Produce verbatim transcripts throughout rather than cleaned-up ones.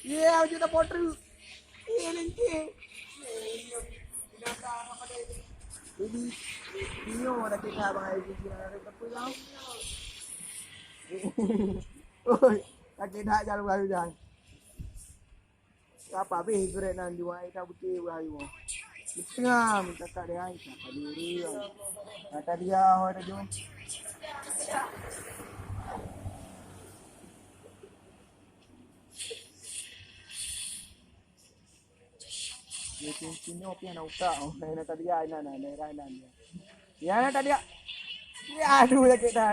Iya, uji dah potri. Iya, lengke. Jadi, bingung dah kita abang air gigi nak ada apa lah. Oi, sakit dah jalan baru dah. Apa habis gurek nan di wai tak betul bahayu. Tengah minta kat dia ai tak ada dia. Kata dia awak dah jom. Dia tu sini apa yang nak utak. Oh, nak tadi ai nan, nan, nan, nan. Ya, nak tadi. Ya, aduh, sakit dah.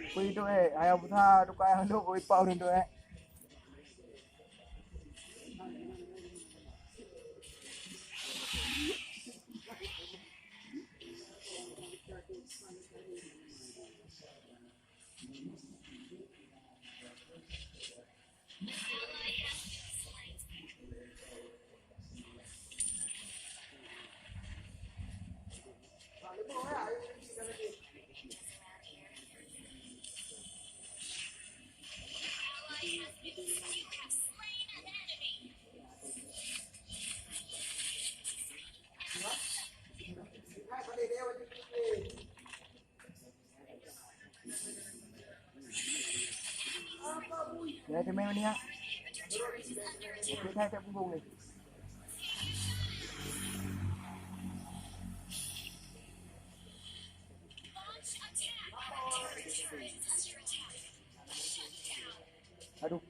Kui tu eh, ayam besar tu kat ayam tu, kui pau tu eh. Ya, temen ni ya. Okey, saya tak punggung ni. Aduh.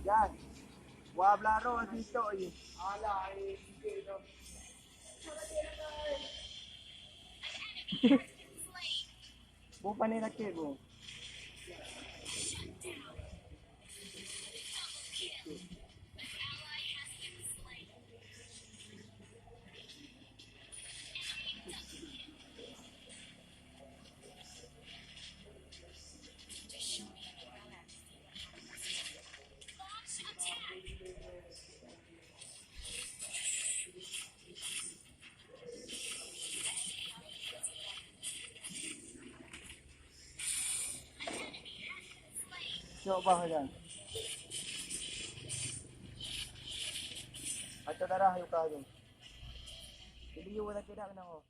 Jan, wah belaro sitok je. Alah, eh, sikit tu. Bu, pane rakit, Bu. Cok bah jan. Atau darah yuka tu. Jadi yuka sakit dah kena.